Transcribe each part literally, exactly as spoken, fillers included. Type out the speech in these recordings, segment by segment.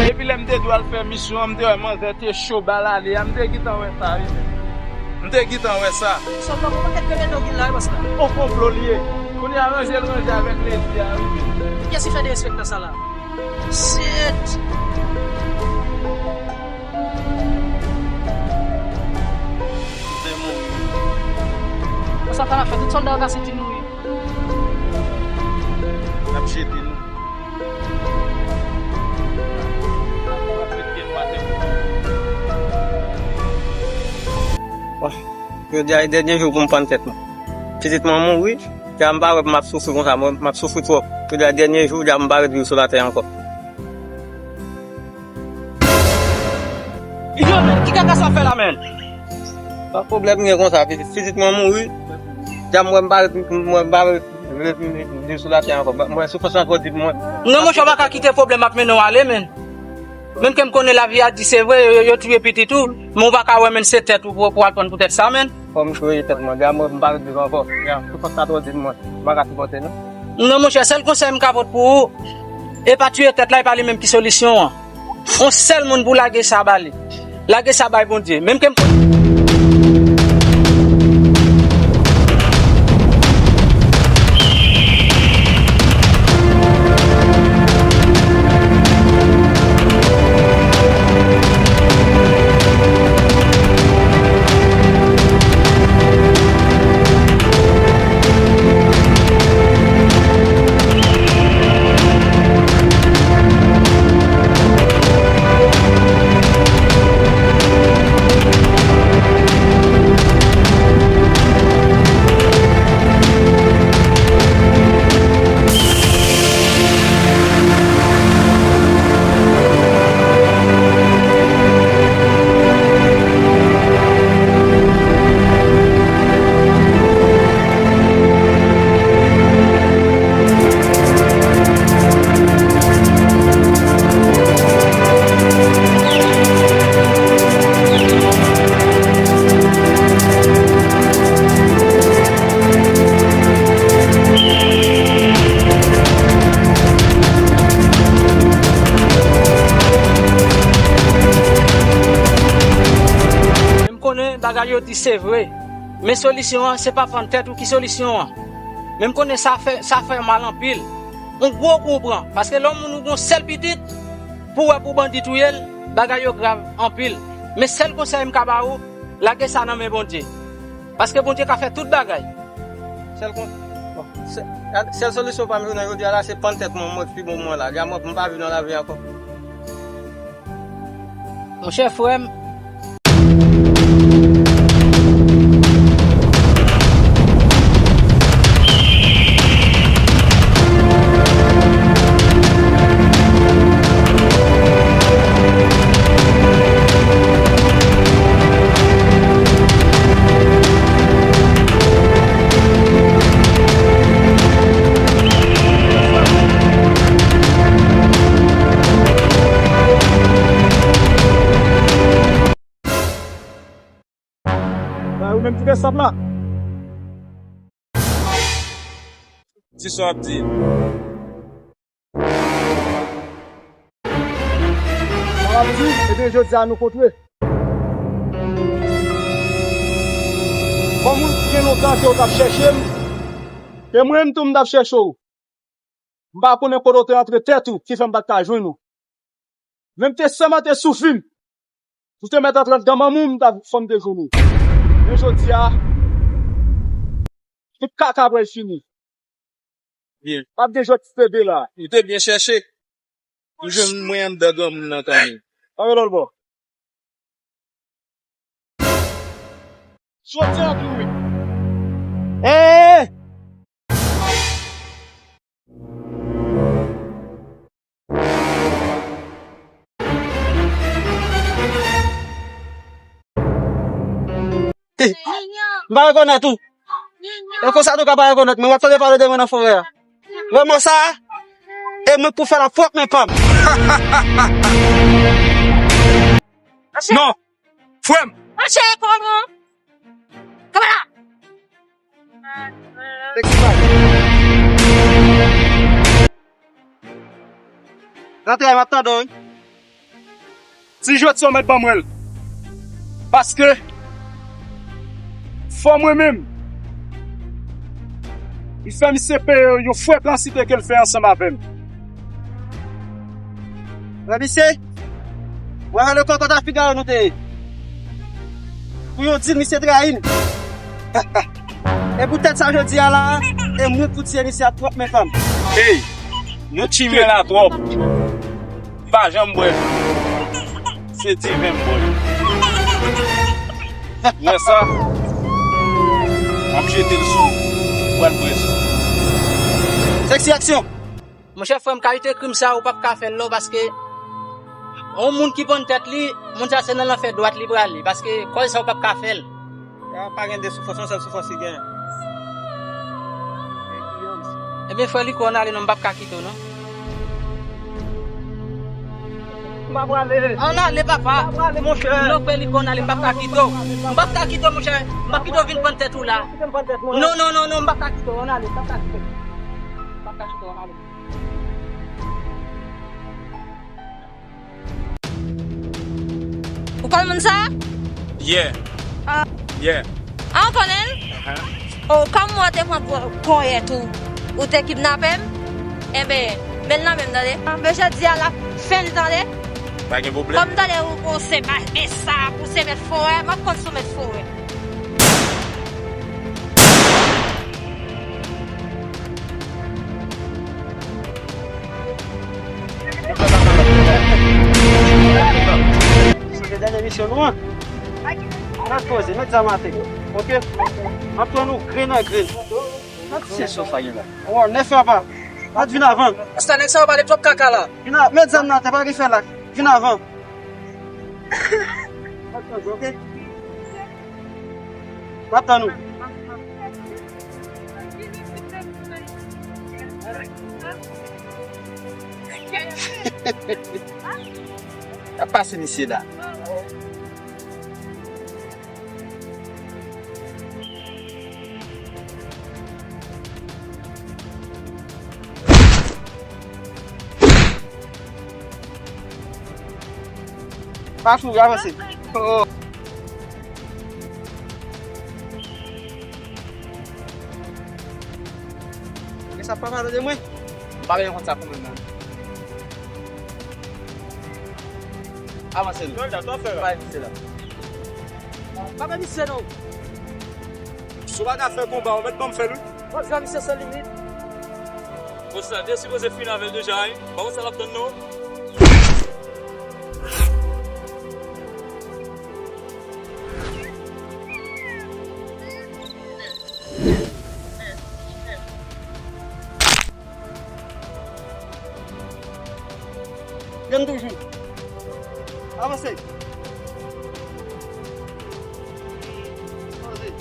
Depi lè m te di w al fè misyon an, m te wè manzè te cho bal ale a, m te gentan wè sa wi, men. M te gentan wè sa. Sòlda, yon pakèt grenn nèg ki la wi, bòs la. On konplo li ye. Kounye a ranje l ranje avèk ledi a wi, men. Kiyès ki fè derespektan sa la? Shit! M te mouri. Sa ta la fè, tout sòlda yo ka soti nou wi. N ap jete nou. Bon, jodi a e dènye jou pou m pann tèt mwen. Pitit mwen mouri, ja m pa wè m ap soufri konsa, mwen m ap soufri twòp. Jodi a dènye jou, ja m pa ret viv sou latè ankò. Yo, men, ki kaka sa fè la, men? Pa pwoblèm gen konsa, pitit, pitit mwen mouri. Ja m wè m pa ret, mwen pa ret, ret, ret viv sou latè ankò. Mwen soufrans lan twò di pou mwen. Non, monchè, w pa ka kite pwoblèm ap mennen w ale, men. Menm ke m konnen lavi a di, se vre, yo, yo touye pitit ou, men w pa ka wè, men, se tèt ou pou, pou al pran pou tèt sa, men. Fò m chwazi tèt mwen. Ja m wè m pa ret viv ankò. Ja, soufrans la twò di mwen. M pa ka sipòte, non. Non, monchè, sèl konsèy m ka pote pou ou, e pa tiye tèt la, e pa li menm ki solisyon an. On sèl moun pou lage sa ba li. Lage sa bay Bondye. Menm ke m Men m konnen bagay yo di se vre, men solisyon an, se pa pann tèt ou ki solisyon an. Men m konnen sa fè, sa fè mal anpil. On gwo kou w pran, paske lè yon moun ou gon sèl pitit, pou w wè pou bandi touye l, bagay yo grav anpil. Men sèl konsèy m ka ba ou, lage sa nan men Bondye. Paske Bondye ka fè tout bagay. Sèl kon-, bon, sè-, sèl solisyon pa m jounen jodi a la, se pann tèt mwen, mwen ki pi bon mwen la. Ja m wè m pa viv nan lavi ankò. Monchè, frè m, Bay ou menm ti resab la. Di sa w ap di. Sa w ap di, ebyen jodi a nou kontre. Kòm ou gen lontan ke w t ap chèche m, e mwen menm tou m t ap chèche w. M pa konnen kote w te antre tèt ou, ki fè m pa t ka jwenn ou. Men m te sèmante sou vi m. Si w te mèt antre anndan manman w, m ta fò m te jwenn ou. Men jodi a, tout kaka pral fini. Byen. M ap gen jwèt ti bebe la. Ou te byen chèche. Ou jwenn mwen anndan granmoun nan kanmenm. Antre lòt bò. Soti an tou wi. Ee! M pa rekonèt ou. E konsa tou ka pa rekonèt mwen, w ap tande pale de mwen nan forè a. Wè mò sa a? E mwen k pou fè l ak pwòp men pa m. Non! Frè m! Mache, kòman? Kòman la? Rantre, m ap tande w, wi. Si jodi a w mèt ban mwen l. Paske, fò mwen menm, m fè misye peye yon frè blansite ke l fè ansanm avè m. Wè misye, wè le kòkòt a figaro nou te ye. Pou yon dil, misye trayi n. E poutèt sa jodi a la, e mwen pou tiye misye ak pwòp men pa m. Ey, nou tchimè la twòp. M pa janm bwè. Se diven m bwè. Wè sa? M ap jete l sou ou. Ou pral bwè sa. Sexy action. Monchè frè m, kalite krim sa ou p ap ka fè l non, paske yon moun ki pann tèt li, moun sa se nan lanfè dwat li prale, paske kòz sa ou p ap ka fè l. Pa gen de soufrans, yon sèl soufrans li genyen. Ebyen frè Liko, ann ale non, m p ap ka kite w non. M pa prale. Ann ale papa. M pa prale monchè. Lòk frè Liko, ann ale, m p ap ka kite w. M p ap ka kite w monchè. M p ap kite w vin pann tèt ou la. Kite m pann tèt mwen. Non, non, non, non, m p ap ka kite w, ann ale, m p ap ka kite w. M p ap ka kite w, ann ale. Ou konn moun sa? Yeah. Ah. Yeah. Ah, ou konnen l? Ahan. Oh, kòm mwen te pran ponyèt ou, ou te kidnape m, enben, men l nan men m, tande. Enben, jodi a, l ap fen l, tande. Pa gen pwoblèm. Kòm tande ou, ou se mèt sa, ou se mèt forè, m ap konn si w mèt forè. Se dènye misyon nou an. Ann poze, met zam atè. Oke? M ap pran nou grenn an grenn. Gad se sofa gen la. Wow, nèf apa. Gad vin avan. Asta nèg sa yo pale twòp kaka la. Vin a, met zam nan atè, pa gen fè la. Vin avan. Oke? M ap tann ou. Y ap pase misye la. Pa fou, avanse. Oh. Men sa pa pale de mwen. M pa gen kont sa pou mwen menm. Avanse nou. Jòlda, sa w ap fè la? Pa misye la. Pa misye non. Si w pa ka fè konba, ou mèt ban m fè l wi. W ap jwe misye san limit. Bòs la te sipoze fini avè l deja wi. Pa wè sa l ap tann non. Jwenn toujou. Avanse. Avanse.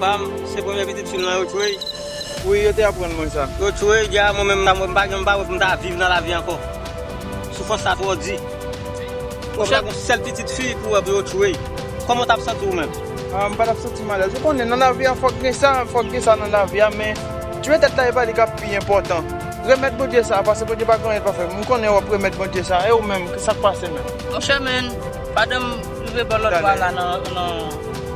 Pa m, se premye pitit fi m nan yo tchwey. Wi, yo te aprann mwen sa. Yo tchwey, dja mwen menm, m pa, m pa gen, m pa wè pou m ta viv nan lavi ankò. Soufrans la twò di. Ou fè yon sèl pitit fi pou wè pou yo tchwey. Kòman w t ap santi w menm? Ah, m pa t ap santi m alèz. Ou konnen, nan lavi a, fòk gen sa, fòk gen sa nan lavi a, men tchwe tèt la, e pa li k ap pi enpòtan. Remèt Bondye sa, paske Bondye pa gen anyen l pa fè. M konnen w ap remèt Bondye sa. E ou menm, sa k pase menm? Monchè, men, pandan m rive bò lòt bò a la nan, nan,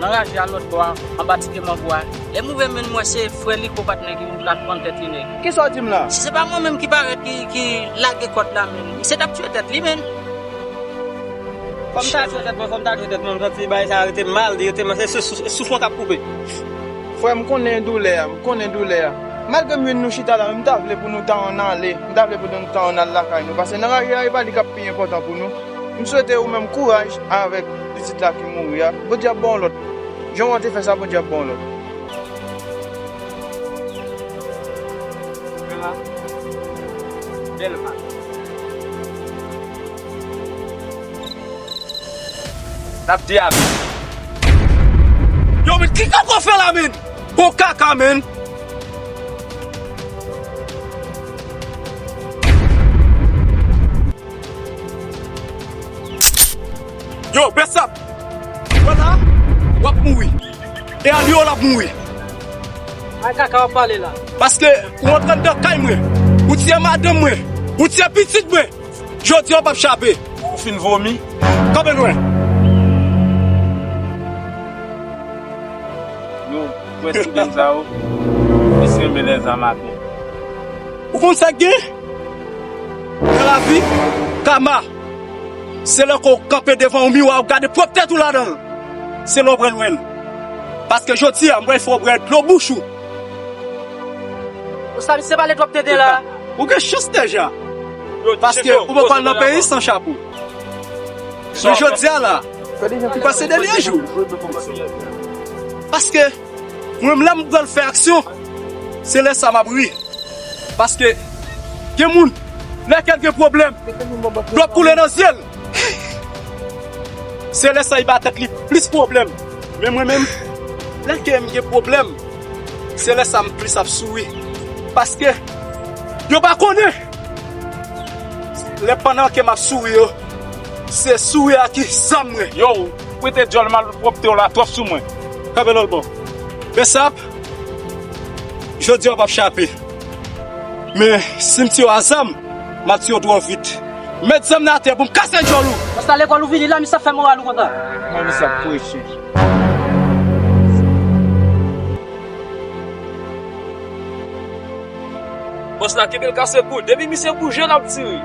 nan raje a lòt bò a, anba ti deman bwa a, lè m rive men m wè se frè Liko patnè ki la pran tèt li nèg. Kisa w di m la? Si se pa mwen menm ki parèt ki, ki lage kòd la, men, misye t ap tchwe tèt li, men. Fò m ta tchwe tèt mwen, fò m ta tchwe tèt mwen, m santi bagay sa rete m mal, li rete m mal, se sou, sou, soufrans k ap koupe. Frè, m konnen doulè a, m konnen doulè a. Malgre m jwenn nou chita la, men m ta vle pou nou ta ann ale, m ta vle pou nou ta ann al lakay nou, paske nan raje a, e pa li k ap pi enpòtan pou nou. M swete ou menm kouraj avèk pitit la ki mouri a. Bondye ap ba w lòt. Jan w te fè sa, Bondye ap ba w lòt. Bèl maten. N ap di amen. Yo, men ki kaka w fè la, men? Bon kaka, men. Yo, Bèsap. Wè la, w ap mouri. E Alio, l ap mouri. Ay kaka w ap pale la. Paske ou antre anndan kay mwen, ou tiye madanm mwen, ou tiye pitit mwen. Jodi a w p ap chape. Ou fin vomi. Kanpe lwen. Yo, kwè ti nèg sa yo, plis renmen lèzam atè. Ou konn sa k gen? Nan lavi, kama, se lè ke w kanpe devan yon miwa, w gade pwòp tèt ou ladan l. Se lè w pran lwen l. Paske jodi a, m pral fè w bwè dlo bouch ou. Ou sa misye pale twòp tenten la. Ou gen chans deja. Paske ou poko al nan peyi san chapo. Men jodi a la, ou pase dènye jou. Paske mwen menm lè m pral fè aksyon, se lè sa m ap ri. Paske gen moun, lè ke l gen pwoblèm, dlo ap koule nan zye l. Se lè sa li ba tèt li plis pwoblèm. Men mwen menm, lè ke m gen pwoblèm, se lè sa m plis ap souri. Paske yo pa konnen. Lè pandan ke m ap souri yo, se souri a ki zam mwen. Yo, ou rete djòl malpwòpte w la twòp sou mwen. Kanpe lòt bò. Bèsap, jodi a w p ap chape. Men si m tiye w a zam, m ap tiye w twò vit. Met zam nan atè pou m kase djòl ou. Basta lekòl ou vini la, misye ap fè moral ou kontan. Mwen, misye ap preche. Bòs la, kenbe l kase kou. Depi misye bouje, l ap tire.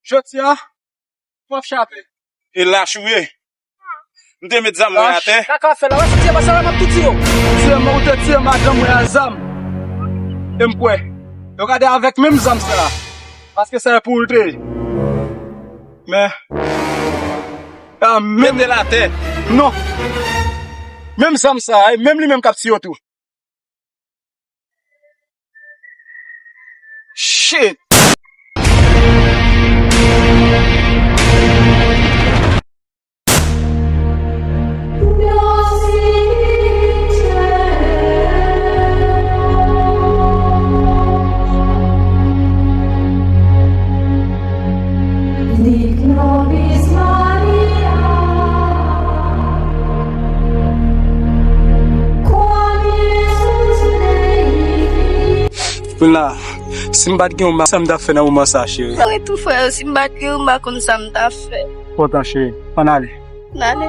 Jodi a, w ap chape. E lach ou ye. M te met zam mwen atè. Kaka fè la, wè si tiye pa sa la, m ap tou tiye w. Tiye m, ou te tiye madanm mwen a zam. E m kwè. Yo gade avèk menm zam sa. Paske sa e pou ou l te ye. Men. A, menm. Mete l atè. Non. Menm zam sa, e menm li menm k ap tiye w tou. Shit! Kounye a, si m pa t gen yon mak, sa m t ap fè nan moman sa, cheri? Mwen tou, frè, si m pa t gen yon mak, konn sa m t ap fè. Kontan, cheri. Ann ale. N ale.